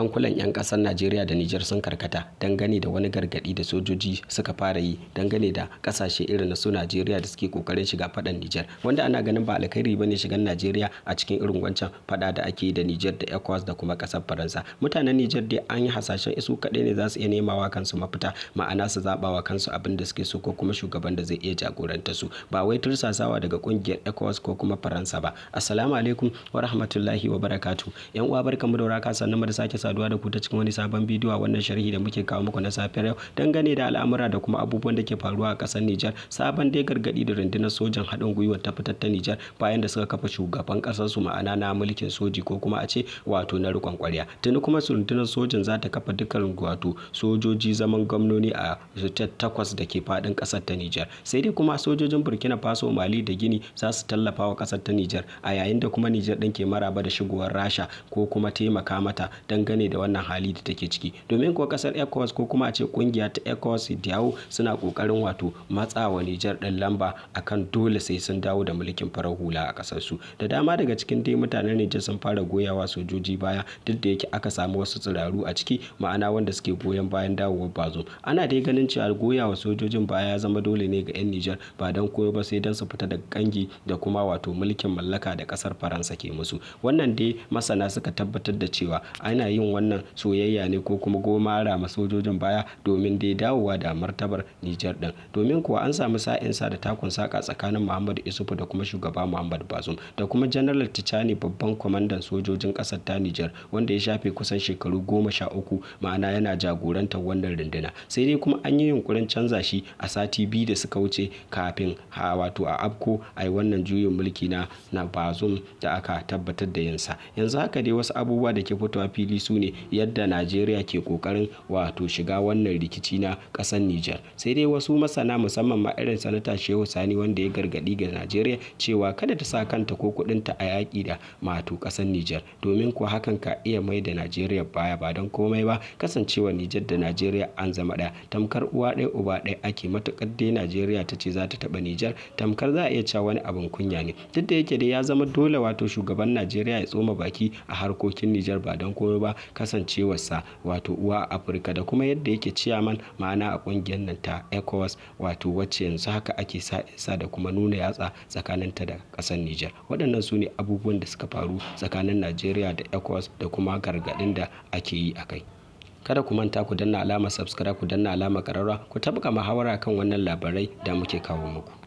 Hankulan 'yan ƙasar Najeriya da Nijar sun karkata dangane da wani gargaɗi da sojoji suka fara yi dangane da ƙasashe irin na su Najeriya da suke ƙoƙarin shiga faɗan Nijar, wanda ana ganin ba alkhairi bane shigan Najeriya a cikin irin wancan faɗa da ake yi da Nijar da ECOWAS da kuma ƙasar Faransa. Mutanen Nijar dai an yi hasashen isu kaɗai ne za su iya nemawa kansu mafita, ma'ana su zaɓawa kansu abin da suke so ko kuma shugaban da zai iya jagoranta su, ba wai tursasawa daga ƙungiyar ECOWAS ko kuma Faransa ba. Assalamu alaikum wa rahmatullahi wa barakatuh. 'Yan uwa, barkanmu da warhaka, sannan mu da sake saduwa da ku ta cikin wani sabon bidiyo a wannan sharhi da muke kawo muku na safiyar yau dangane da al'amura da kuma abubuwan da ke faruwa a ƙasar Nijar. Sabon dai gargaɗi da rundunar sojan haɗin gwiwa ta fitar ta Nijar bayan da suka kafa shugaban ƙasar su, ma'ana na mulkin soji ko kuma a ce wato na riƙon ƙwarya. Tuni kuma rundunar sojan za ta kafa dukkan wato sojoji zaman gwamnoni a 8 da ke faɗin ƙasar ta Nijar. Sai dai kuma sojojin Burkina Faso, Mali da Gini za su tallafa wa ƙasar ta Nijar, a yayin da kuma Nijar ɗin ke maraba da shigowar Rasha ko kuma taimaka mata dangane da wannan hali da take ciki. Domin kuwa kasar ECOWAS ko kuma a ce kungiya ta ECOWAS Diawo suna kokarin wato matsawa Nijar ɗin lamba akan dole sai sun dawo da mulkin farar hula a kasar su. Da dama daga cikin dai mutanen Nijar sun fara goyawa sojoji baya, duk da yake aka samu wasu tsiraru a ciki, ma'ana wanda suke goyon bayan dawowar Bazoum. Ana dai ganin cewa goyawa sojojin baya ya zama dole ne ga 'yan Nijar, ba don koyo ba sai don su fita daga kangi da kuma wato mulkin mallaka da kasar Faransa ke musu. Wannan dai masana suka tabbatar da cewa ana yin wannan soyayya ne ko kuma gomara ma sojojin baya domin dai dawowa da martabar Nijar din. Domin kuwa an samu sa'insa da takun saka tsakanin Muhammadu Isufu da kuma shugaba Muhammad Bazoum da kuma General Tchani, babban kwamandan sojojin ƙasar ta Nijar, wanda ya shafe kusan shekaru 13, ma'ana yana jagorantar wannan runduna. Sai dai kuma an yi yunkurin canza shi a sati 2 da suka wuce kafin ha wato a afko a yi wannan juyin mulki na Bazoum da aka tabbatar da yinsa. Yanzu haka dai wasu abubuwa da ke fitowa fili su ne yadda Najeriya ke kokarin wato shiga wannan rikici na ƙasar Nijar. Sai dai wasu masana, musamman ma irin Sanata Shehu Sani, wanda ya gargaɗi ga Najeriya cewa kada ta sa kanta ko kuɗinta a yaƙi da mato ƙasar Nijar, domin kuwa hakan ka iya mai da Najeriya baya, ba don komai ba kasancewa Nijar da Najeriya an zama ɗaya, tamkar uwa ɗaya uba ɗaya ake. Matuƙar dai Najeriya ta ce za ta taɓa Nijar, tamkar za a iya cewa wani abin kunya ne. Duk da yake dai ya zama dole wato shugaban Najeriya ya tsoma baki a harkokin Nijar, ba don komai ba kasancewarsa wato uwa a Afirka da kuma yadda yake ciyaman, ma'ana a kungiyar nan ta ECOWAS, wato wacce yanzu haka ake sa da kuma nuna yatsa tsakaninta da ƙasar Nijar. Waɗannan su ne abubuwan da suka faru tsakanin Najeriya da ECOWAS da kuma gargaɗin da ake yi a kai. Kada ku manta ku danna alamar subscribe, ku danna alamar ƙararrawa, ku tabka muhawara kan wannan labarai da muke kawo muku.